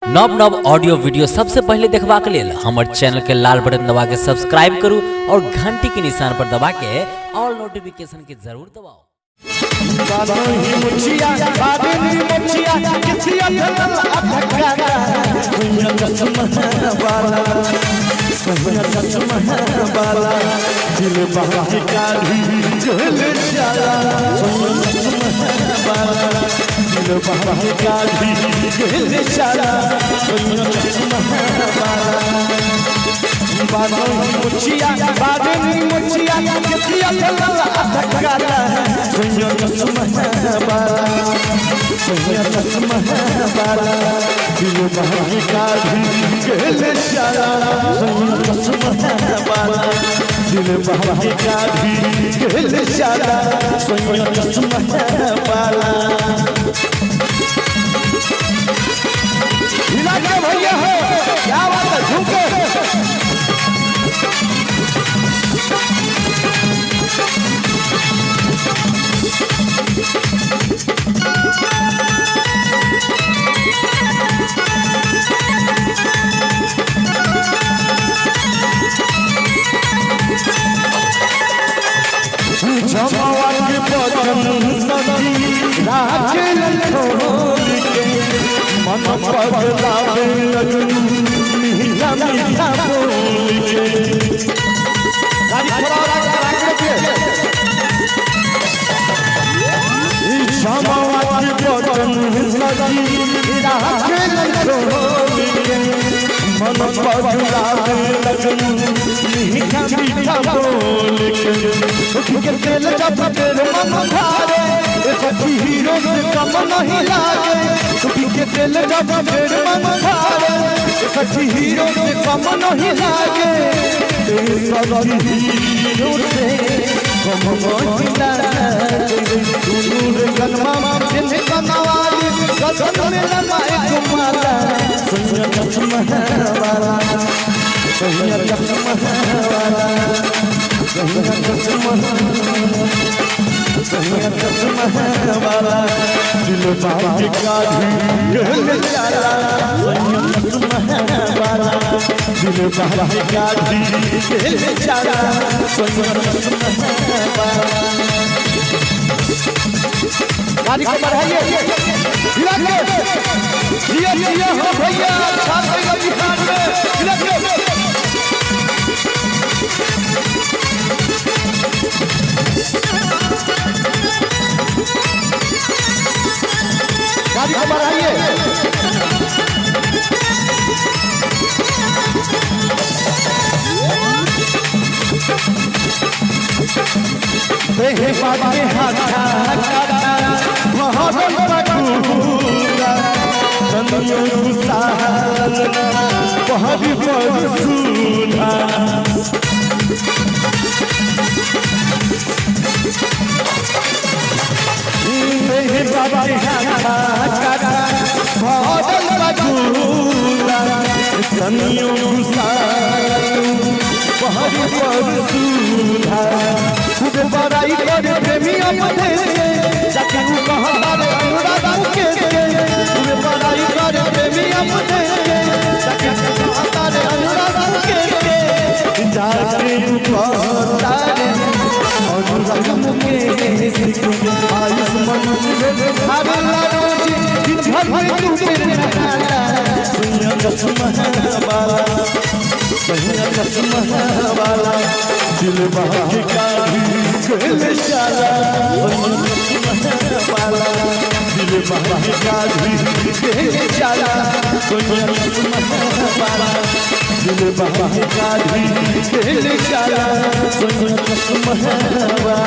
नव नव audio video सबसे पहले देखबाक लेल हमर चैनल के लाल बटन दबा के सब्सक्राइब करू और घंटी के निशान पर दबा के ऑल नोटिफिकेशन के जरूर दबाओ। बादही मुछिया बादनी मुछिया किसिया थल अधकारा सुनिया चश्मा वाला, सुनिया चश्मा वाला दिल बाकी काढ़ी झेल जाला। सुनिया चश्मा वाला दिल बाकी काढ़ी झेल जाला। सुनिया चश्मा वाला बादही मुछिया बादनी मुछिया किसिया थल अधकारा सुनिया चश्मा वाला, सुनिया चश्मा वाला दिल बाकी काढ़ी झेल जाला। सुनिया चश्मा वाला दिल बाकी काढ़ी झेल जाला। सुनिया चश्मा वाला हिला के भैया हो, क्या बात है, झुमके जमावा के बदन सजी राखे लखोल के मन पगलावे लगन मीठा मीठा बोल के। गाड़ी थोड़ा और आगे आगे रखिए। जमावा के बदन सजी राखे लखोल के मन पगलावे लगन मीठा मीठा बोल के। के तेल जब तेरे मन धारे सखी हीरो से कम नहीं लागे। सुखी के तेल जब तेरे मन धारे सखी हीरो से कम नहीं लागे। सखी हीरो से कम नहीं लागे। दुनू रे कनमा जिन कनवाली गगन में लगा एक माला। सुनिया चश्मा वाला, सुनिया चश्मा वाला, सुनिया चश्मा, सुनिया चश्मा वाला दिल बाकी काढ़ी गल जाला। सुनिया चश्मा वाला दिल बाकी काढ़ी गल जाला। सुनिया चश्मा वाला गाड़ी को बढ़ाइए, हिला के जिया जिया हो भैया, छाप देगा बिहार में, हिला के। गाड़ी को बढ़ाइए। बाटे हाथा काटा वहाँ पकूरा तनियो गुसाल पहरी पर सुना। बाटे हाथा काटा वहाँ पकूरा तनियो गुसाल पहरी पर सुना। खूब बड़ाई करे प्रेमी अपने से जाके उ कहता रे अनुराग मुकेश के। खूब बड़ाई करे प्रेमी अपने से जाके उ कहता रे अनुराग मुकेश के। जाके उ कहता रे अनुराग मुकेश के। आयुष मनुष्य खावेला रोज दिन भर में तू मेरे नहाला। सुनिया चश्मा वाला, सुनिया चश्मा वाला दिल बाकी काढ़ी गल जाला। सुनिया चश्मा वाला दिल बाकी काढ़ी गल जाला। सुनिया चश्मा वाला दिल बाकी काढ़ी गल जाला। सुनिया चश्मा वाला।